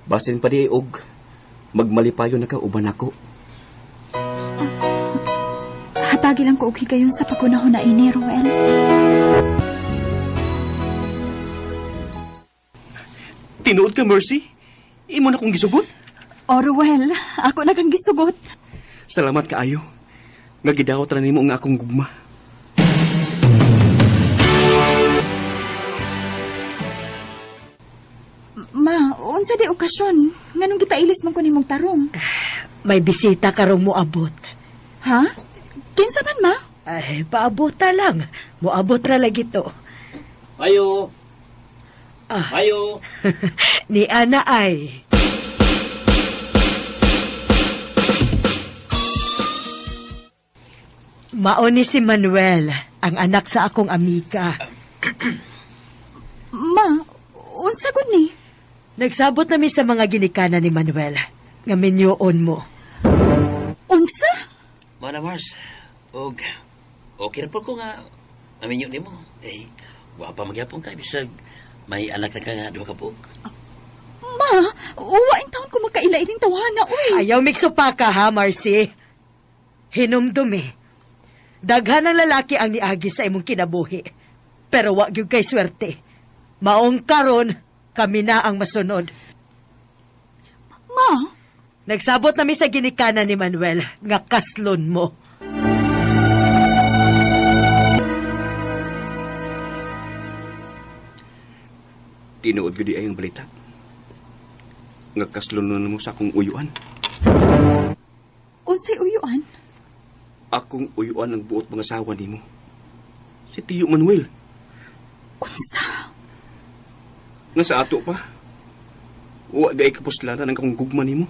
Speaker 9: basin pa di ay og magmalipayo na ka uban ako.
Speaker 3: Hatagi lang ko og higayon sa pagkunahon na ini, Ruel.
Speaker 9: Tinuod ka, Mercy. Imo na kong gisugot.
Speaker 3: O, Ruel, ako na kang gisugot.
Speaker 9: Salamat kaayo. Nga gidawat ra nimo ang akong gugma.
Speaker 3: Ma, unsa di okasyon? Nganong gipailis man ko nimong tarong?
Speaker 4: May bisita karong moabot.
Speaker 3: Ha? Kinsa man, ma?
Speaker 4: Ay, paabota lang. Moabot ra lagi to.
Speaker 8: Ayo!
Speaker 4: Ah.
Speaker 8: Ayo!
Speaker 4: Ni Ana ay. Mao ni si Manuel, ang anak sa akong amiga.
Speaker 3: Ma, unsa gud ni?
Speaker 4: Nagsabot nami sa mga ginikanan ni Manuel nga minyoon mo.
Speaker 3: Unsa?
Speaker 8: Mana Mars, og okay ra po ko nga aminyo nimo. Eh, wa pa magyapon ka bisag may anak na ka nga duha ka buok.
Speaker 3: Ma, uwa in taon ko makaila ining tawhana, uy.
Speaker 4: Ayaw miksupa ka ha, Marcy. Hinumdumi. Daghan ang lalaki ang niagi sa imong kinabuhi. Pero wa gyud kay swerte. Maong karon, kami na ang masunod.
Speaker 3: Ma,
Speaker 4: Nagsabot nami sa ginikanan ni Manuel nga kaslon mo.
Speaker 9: Tinuod gyud di ay ang balita. Nga kaslon mo sa akong uyuan.
Speaker 3: unsay uyuan?
Speaker 9: Akong uyuan ang buot mga asawa nimo. Si Tiyo Manuel.
Speaker 3: Unsa?
Speaker 9: Nga sa ato pa. Wa di ay kapuslanan ang akong gugma nimo.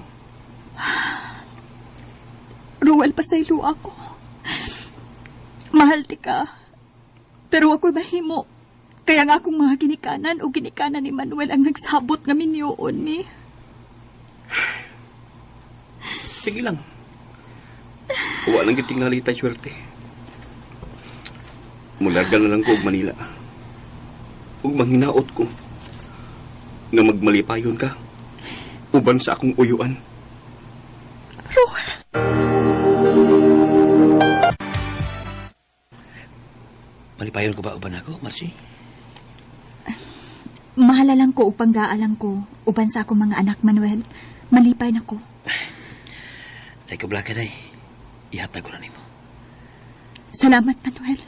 Speaker 3: Ruel, pasaylo ako. Mahal ti ka. Pero ako'y mahimo. Kaya nga akong mga ginikanan o ginikanan ni Manuel ang nagsabot nga minyoon ni.
Speaker 9: Sige lang. Wa lang gitingali tay swerte. Mularga na lang ko og Manila. Ug manghinaot ko nga magmalipayon ka uban sa akong uyuan.
Speaker 3: Ruel.
Speaker 8: Malipayon ko ba uban ako, Marcy?
Speaker 3: Mahalalang ko upang gaalang ko uban sa akong mga anak, Manuel. Malipay na ko.
Speaker 8: Tay ko blaka day. Ihatag ko na nimo.
Speaker 3: Salamat, Manuel.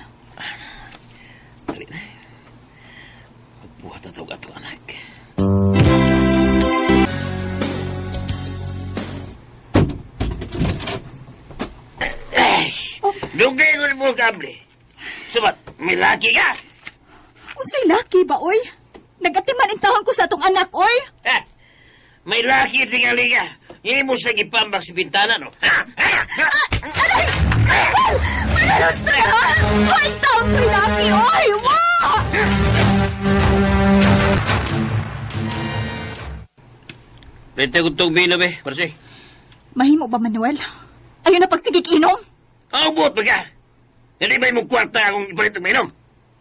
Speaker 8: Dali na. Magbuhat na tawag ato anak. Dugay ko mo kable. Subat, may laki ka.
Speaker 3: Unsay laki ba, oy? Nagatiman in taon ko sa atong anak, oy!
Speaker 8: Ha? May laki tingali ka. Hindi mo siya gipambak sa bintana, no? Ha? Ha? Ha?
Speaker 3: Aray! Manuel! Manuel, gusto ha? Ay, taon ko'y laki, oy! Wa!
Speaker 8: Rente ko itong bino, be. Marcy.
Speaker 3: Mahimo ba, Manuel? Ayun na pagsigig inom?
Speaker 8: Ang buot ba ka? Hindi ba imong kwarta akong ipalit og mainom?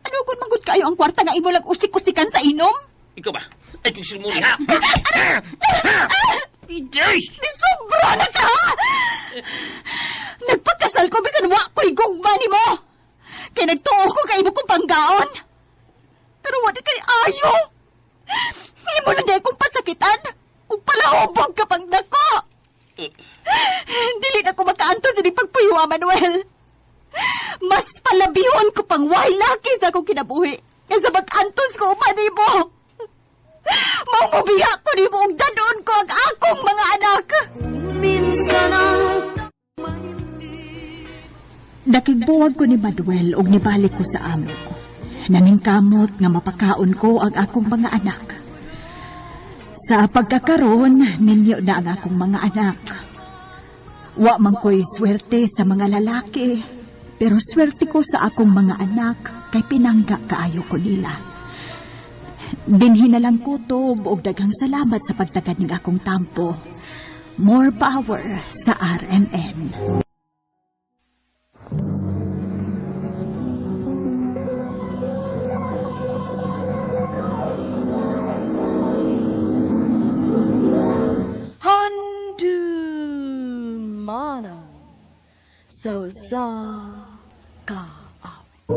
Speaker 3: Ano kung manggod kayo ang kwarta nga imo lang usik-usikan sa inom?
Speaker 8: Ikaw ba? Ay, kung sirmuni, ha? Ay!
Speaker 3: Di sobra na ka! ha? Nagpakasal ko bisan wa ko'y gugma nimo. Kay nagtuo ko kay imo kong panggaon. Pero wa di kay ayo. Imo na di kong pasakitan. Ug palahubog ka pang dako. Dili na ko makaantos ini pagpuyuwa, Manuel. Mas palabihon ko pang way laki sa akong kinabuhi kaysa mag-antos ko uman nimo. Maumubiya ko nimo ug dadon ko ang akong mga anak. Nakigbuwag ko ni Manuel ug nibalik ko sa amo. Naningkamot nga mapakaon ko ang akong mga anak. Sa pagkakaroon, ninyo na ang akong mga anak. Wa man ko'y swerte sa mga lalaki, pero swerte ko sa akong mga anak kay pinangga kaayo ko nila. Dinhi na lang kutob og daghang salamat sa pagtagad ning akong tampo. More power sa RMN.
Speaker 1: Handumanan sa usa ka awit.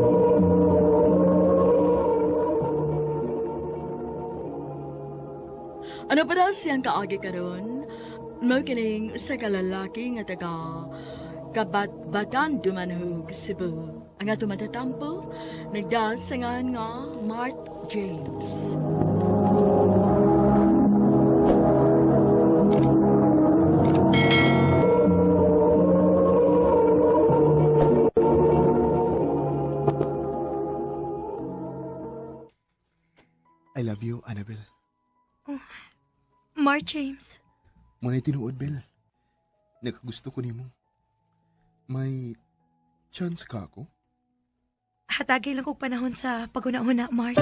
Speaker 1: Ano pa daw siyang kaagi karon? Mao kining usa ka lalaki nga taga Kabatbatan Dumanhug, Cebu. Ang ato matatampo, nagdasangan nga Mart James.
Speaker 6: I love you, Annabel.
Speaker 3: Mar James,
Speaker 6: Muna'y tinuod, Bel. Nakagusto ko nimo. May chance ka ako?
Speaker 3: hatagay lang kog panahon sa paguna-una, Mart.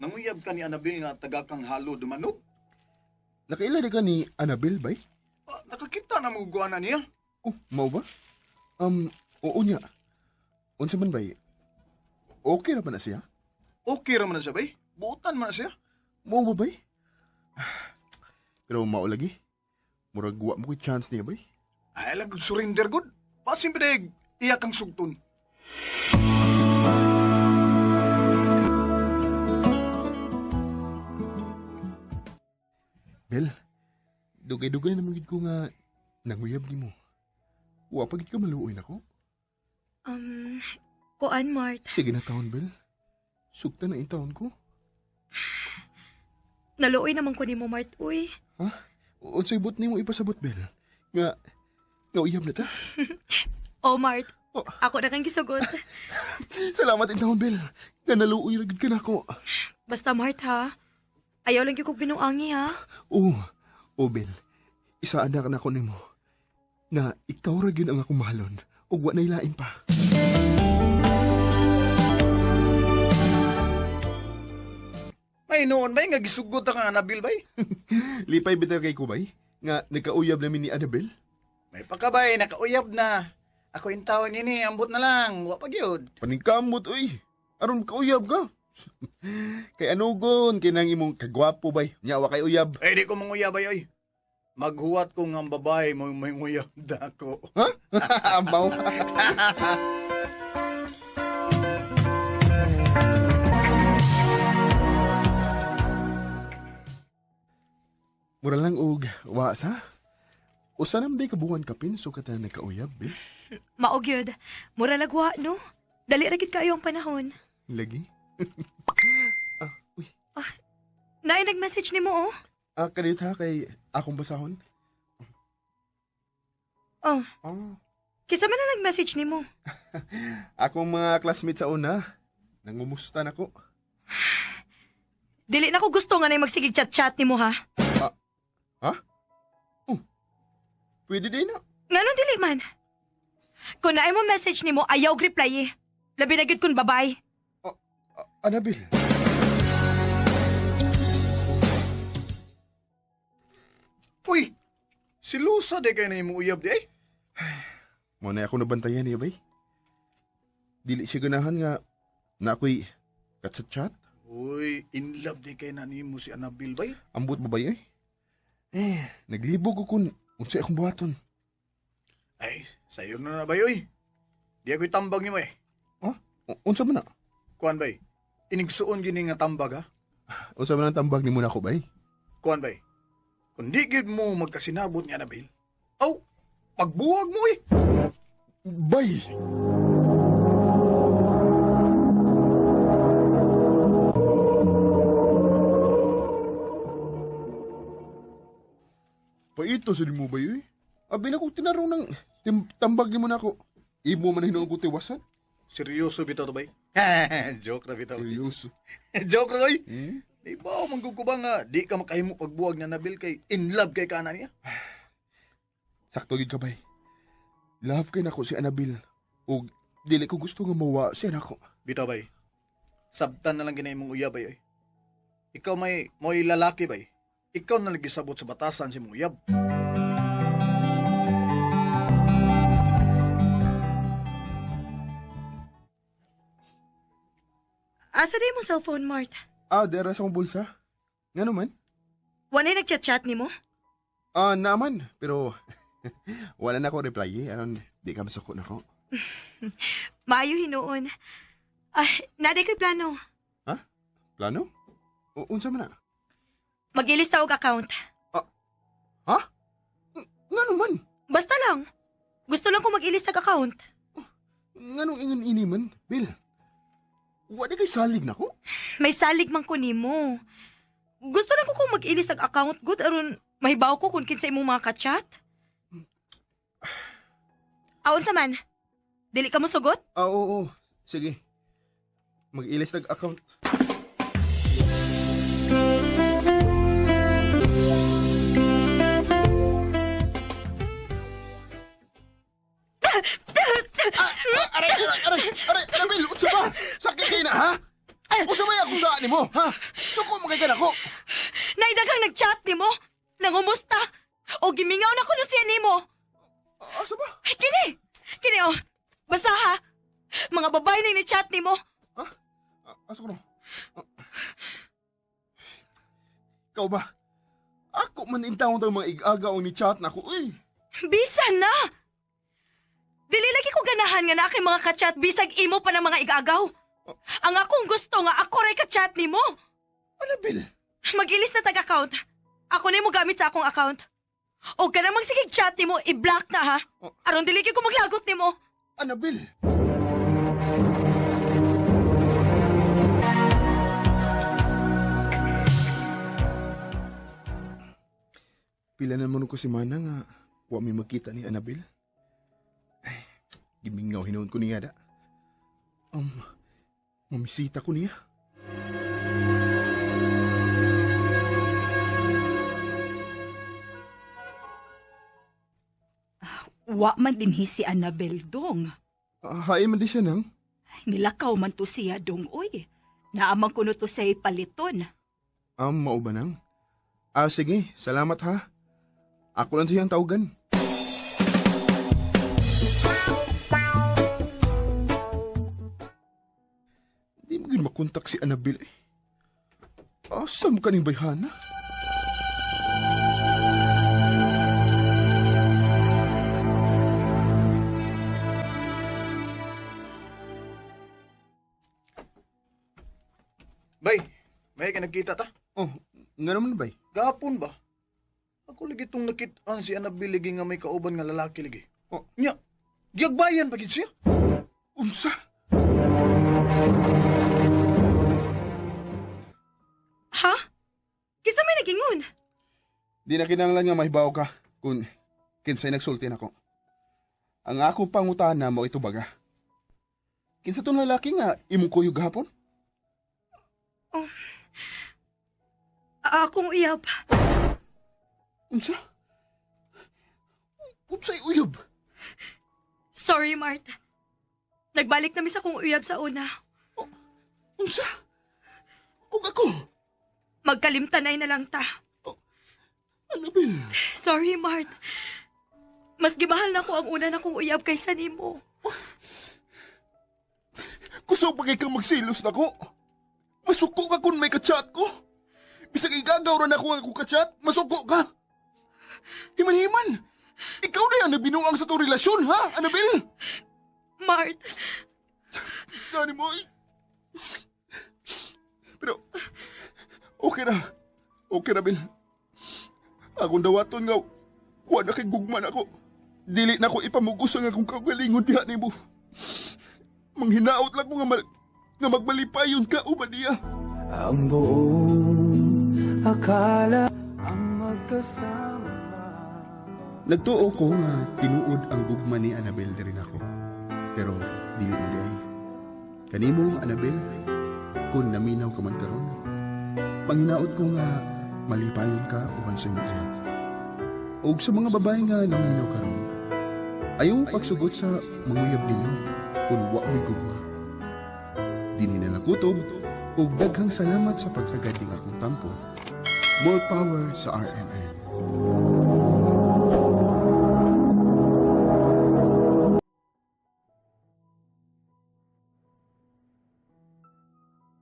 Speaker 2: Nanguyab ka ni Annabel nga taga kang halo dumanog.
Speaker 6: Nakaila di ka ni Annabel, bay?
Speaker 2: Ah, nakakita na mo guana niya.
Speaker 6: Oh, mao ba? Oo niya. Unsa man bay? Okay ra ba na siya?
Speaker 2: Okay ra man na siya bay. Buotan man na siya.
Speaker 6: Mao ba bay? Pero mao lagi. Murag wa mo ko'y chance niya bay.
Speaker 2: Ay lag surrender good. Pasim pinig iya kang sugton.
Speaker 6: Bel, dugay-dugay naman gid ko nga nanguyab nimo. Wa pa gid ka maluoy nako.
Speaker 3: Kuan, Mart.
Speaker 6: Sige na taon, Bel. Sugta na taon ko.
Speaker 3: Naluoy naman ko nimo, Mart, uy.
Speaker 6: Ha? Unsay bot nimo ipasabot, Bel? Nga nga uyab na ta.
Speaker 3: Oh, Mart.
Speaker 6: Oh.
Speaker 3: Ako na kang gisugot.
Speaker 6: Salamat taon, Bel. Nga naluoy ra gid ka nako.
Speaker 3: Basta, Mart, ha? Ayaw lang gyud kog binuangi, ha?
Speaker 6: Oo. Oh, Bel. Isa anak na ko nimo nga ikaw ra gyud ang akong mahalon ug wa nay lain pa.
Speaker 2: May noon bay nga gisugot ka nga Anabil bay.
Speaker 6: Lipay bitaw kay kubay nga nagkauyab namin ni Annabel.
Speaker 2: May pakabay nakauyab na. Ako in taon nini ambot na lang, wa pa gyud.
Speaker 6: Paningkamot oy. Aron makauyab ka. Kay anugon kay nang imong kagwapo bay. Nya wa kay uyab.
Speaker 2: Ay di ko manguyab ay oy. Maghuwat ko nga ang babae mo may nguyab dako.
Speaker 6: Ha? Amaw. Mura lang og wa sa. Usa nam day kabuan kapin so kata nagkauyab, Bill.
Speaker 4: Mao gyud. Mura lagwa, no? Dali ra gyud kayo ang panahon.
Speaker 6: Lagi. Ah, uy.
Speaker 4: Naay nag-message nimo oh.
Speaker 6: Ah, kanito ha kay akong basahon.
Speaker 4: Oh,
Speaker 6: Oh.
Speaker 4: kinsa man na nag-message nimo?
Speaker 6: Akong mga classmates sa una, nangumusta na ko.
Speaker 4: Dili na ko gusto nga nay magsigig chat-chat nimo ha.
Speaker 6: Ha? Oh. Pwede din na.
Speaker 4: Nganong dili man? Kung naay mo message nimo, ayaw og reply eh. Labi na gyud kun babay.
Speaker 6: Ah, Annabel.
Speaker 2: Uy, si Lusa di kay na imong uyab di ay.
Speaker 6: Mo na ako nabantayan niya, bay. Dili siya ganahan nga na ako'y katsat-chat.
Speaker 2: Uy, in love di kay na nimo si Anabil bay.
Speaker 6: Ambot ba bay eh? Eh, naglibog ko kun unsay akong buhaton.
Speaker 2: Ay, sayo na na bay oy. Di ako'y tambag nimo eh.
Speaker 6: Ha? Unsa man na?
Speaker 2: Kuan bay. Inigsuon gini nga tambag ha.
Speaker 6: Unsa man ang tambag nimo nako bay?
Speaker 2: Kuan bay. Kung di gyud mo magkasinabot ni Anabil, aw, pagbuwag mo eh.
Speaker 6: Bay! Paito sa mo ba yun? Abi na kong tinarong ng tambag ni mo na ako. Imo man hinuon ko tiwasan.
Speaker 2: Seryoso bitaw to bay? Joke ra bitaw.
Speaker 6: Seryoso.
Speaker 2: Joke ra oy.
Speaker 6: Hmm?
Speaker 2: Di ba manggug ko ba nga di ka makahimo pagbuwag ni Anabil kay in love kay kana niya?
Speaker 6: Sakto gid ka bay. Love kay nako si Anabil. Og dili ko gusto nga mawa siya nako.
Speaker 2: Bitaw bay. Sabtan na lang gina imong uyab bay oy. Ikaw may mo'y lalaki bay. Ikaw na lagi sabot sa batasan si imong uyab.
Speaker 4: Asa di mo cellphone, Mart?
Speaker 6: Ah, dera sa akong bulsa. Nga naman?
Speaker 4: Wa nay nag-chat-chat nimo?
Speaker 6: Ah, naman. Pero wala na ako reply eh. Aron, di ka masuko na ko.
Speaker 4: Maayo hinuon. Ay, naday ko'y plano.
Speaker 6: Ha? Plano? Unsa man na?
Speaker 4: Mag-ilis ta og account.
Speaker 6: Ha? Nga naman?
Speaker 4: Basta lang. Gusto lang ko mag-ilis tag account.
Speaker 6: Nga nung ingon ini man, Bill? Wa di kay salig na ko?
Speaker 4: May salig man ko nimo. Gusto lang ko kung mag-ilis tag account good aron mahibaw ko kung kinsa imong mga ka-chat. Aon sa man? Dili ka mo sugot?
Speaker 6: Ah, oo, oo. Sige. Mag-ilis tag account. Aray, aray, aray, aray, Annabel, unsa ba? Sakit kay na, ha? Unsa ba ako sa nimo, ha? Suko mo kay kanako.
Speaker 4: Naidaghang nag-chat nimo. Nangumusta. O gimingaw na ko na siya nimo.
Speaker 6: Asa ba?
Speaker 4: Ay, kini. Kini oh. Basta ha. Mga babae na ni-chat nimo.
Speaker 6: Ha? Asa ko no? Ikaw ba? Ako man intawon tang mga ig-aga ang ni-chat na ako, uy.
Speaker 4: Bisa na. Dili lagi ko ganahan nga na aking mga ka-chat bisag imo pa ng mga igagaw. Ang akong gusto nga ako ray ka-chat nimo.
Speaker 6: Annabel.
Speaker 4: Mag-ilis na tag-account. Ako na mo gamit sa akong account. O ka na magsigig chat nimo, i-block na ha. Aron dili ko maglagot nimo.
Speaker 6: Annabel. Pila na mo ko si Mana nga wa mi magkita ni Annabel. Ay, gimingaw hinuon ko niya da. Mamisita ko niya.
Speaker 5: Wa man dinhi si Annabel dong.
Speaker 6: Hain man di siya nang.
Speaker 5: Nilakaw man to siya dong, oy. Naamang kuno to say paliton.
Speaker 6: Mao ba nang? Ah, sige, salamat ha. Ako lang siyang tawagan. Di mo gid makontak si Annabel eh. Asa mo kaning bayhana?
Speaker 2: Bay, may ka nagkita ta?
Speaker 6: Oh, nga naman bay.
Speaker 2: Gapon ba? Ako lagi itong nakitaan si Annabel lagi nga may kauban nga lalaki lagi.
Speaker 6: Oh.
Speaker 2: Nya, giyagbayan pa gid siya.
Speaker 6: Unsa?
Speaker 4: Ha? Kisa may nagingon?
Speaker 6: Di na kinahanglan nga mahibaw ka kung kinsay nagsulti nako. Ang ako pangutana mo ito baga. Kinsa tong lalaki nga imong kuyog gahapon?
Speaker 4: Akong uyab.
Speaker 6: Unsa? Unsay uyab?
Speaker 4: Sorry, Mart. Nagbalik na mi sa akong uyab sa una.
Speaker 6: Unsa? Ug ako?
Speaker 4: Magkalimtanay na lang ta.
Speaker 6: Annabel.
Speaker 4: Sorry, Mart. Mas gimahal na ko ang una na kong uyab kaysa nimo.
Speaker 6: Kusog pa kay kang magsilos nako. Masuko ka kung may kachat ko. Bisag igagaw ra nako ang akong kachat, masuko ka. Himan-himan. Ikaw na yan ang binuang sa tong relasyon, ha, Annabel?
Speaker 4: Mart,
Speaker 6: Tani mo, eh. Pero, okay ra. Okay ra, Bill. Akong dawaton nga, wa na kay gugma nako. Dili na ko ipamugos ang akong kaugalingon diha nimo. Manghinaot lang ko nga magmalipayon ka uban niya.
Speaker 7: Ang buong akala ang magkasama.
Speaker 6: Nagtuo ko nga tinuod ang gugma ni Annabel diri nako. Pero dili man diay. Kanimo, Annabel, kung naminaw ka man karon, panghinaot ko nga malipayon ka uban sa imong uyab. Og sa mga babae nga naminaw karon, ayaw pagsugot sa manguyab ninyo kung wa mo'y gugma. Dinhi na lang kutob, ug daghang salamat sa pagsagad ning akong tampo. More power sa RMN.